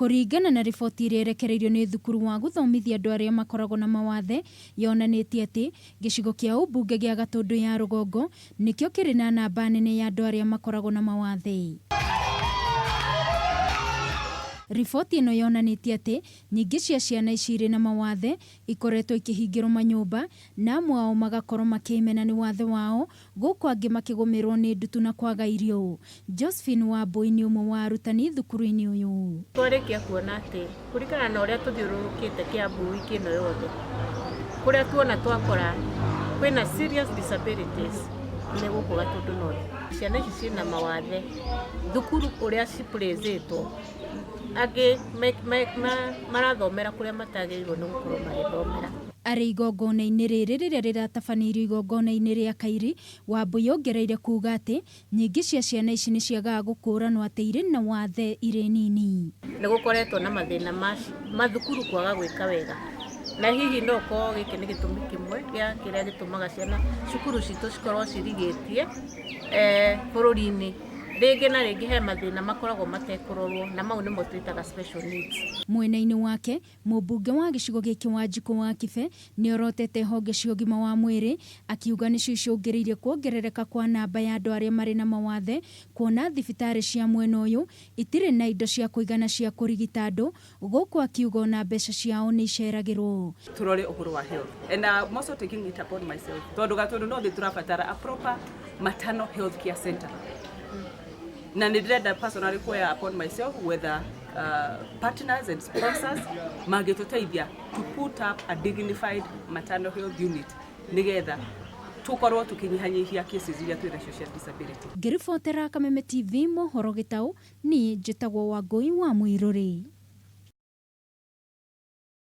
Kũringana na riboti ĩrĩa ĩrekereirio nĩ thukuru wa gũthomithia andũ arĩa makoragwo na mawathe, yonanĩtie atĩ gĩcigo kĩa ũmbunge gĩa Gatũndũ ya Rũgongo nĩkĩo kĩrĩ na namba nene ya andũ arĩa makoragwo na mawathe. Riboti ĩno yonanĩtie atĩ nyingĩ cia ciana ici irĩ na mawathe ikoretwo ikĩhingĩrwo manyũmba na amwe ao magakorwo makĩĩmena nĩ wathe wao gũkũ angĩ makĩgũmĩrwo nĩ ndutu na kwaga irio. Josephine Wambũi nĩ ũmwe wa arutani thukuru-inĩ ũyũ. Twarĩkia kuona atĩ kũringana na ũrĩa tũthiũrũrũkĩte Kiambu wiki ĩno yothe, kũrĩa tuona twakora kwĩna serious disabilities nĩ gũkũ Gatũndũ North. Ciana ici ciĩna mawathe, thukuru ũrĩa ciplacĩtwo, angĩ marathomera kũrĩa matagĩrĩirwo nĩ gũkorwo magĩthomera. Arĩ igongona-inĩ rĩrĩ rĩrĩa rĩratabanĩirio igongona-inĩ rĩa Kairi, Wambũi ongereire kuuga atĩ nyingĩ cia ciana ici nĩ ciagaga gũkũũranwo atĩ irĩ na wathe irĩ nini. Nĩ gũkoretwo na mathĩna ma mathukuru kwaga gwĩka wega, na hihi no ũkorwo gĩkĩ nĩ gĩtũmi kĩmwe gĩa kĩrĩa gĩtũmaga ciana cukuru citũ cikorwo cirigĩtie bũrũri-inĩ. Rĩngĩ na rĩngĩ he mathĩna makoragwo matekũrorwo na mau nĩmo twĩtaga special needs. Mwena-inĩ wake, mũmbunge wa gĩcigo gĩkĩ Wanjikũ wa Kibe nĩ orotete honge cia ũgima wa mwĩrĩ akiuga nĩcio icũngĩrĩirie kuongerereka kwa namba ya andũ arĩa marĩ na mawathe kuona thibitarĩ cia mwena ũyũ itirĩ na indo cia kũigana cia kũrigita andũ gũkũ akiuga ona mbeca ciao nĩ iceragĩrwo. Turore uhoro wa health and I'm also taking it upon myself tondu Gatundu North turabatara a proper maternal health care center na nĩ ndĩrenda personally kuoya upon myself whether partners and sponsors mangĩtũteithia to put up a dignified maternal health unit nĩgetha tũkorwo tũkĩnyihanyihia cases iria twĩ nacio cia disability. Ngĩribotera Kameme TV mohoro Gĩtaũ, niĩ njĩtagwo Wangũi wa Mũirũrĩ.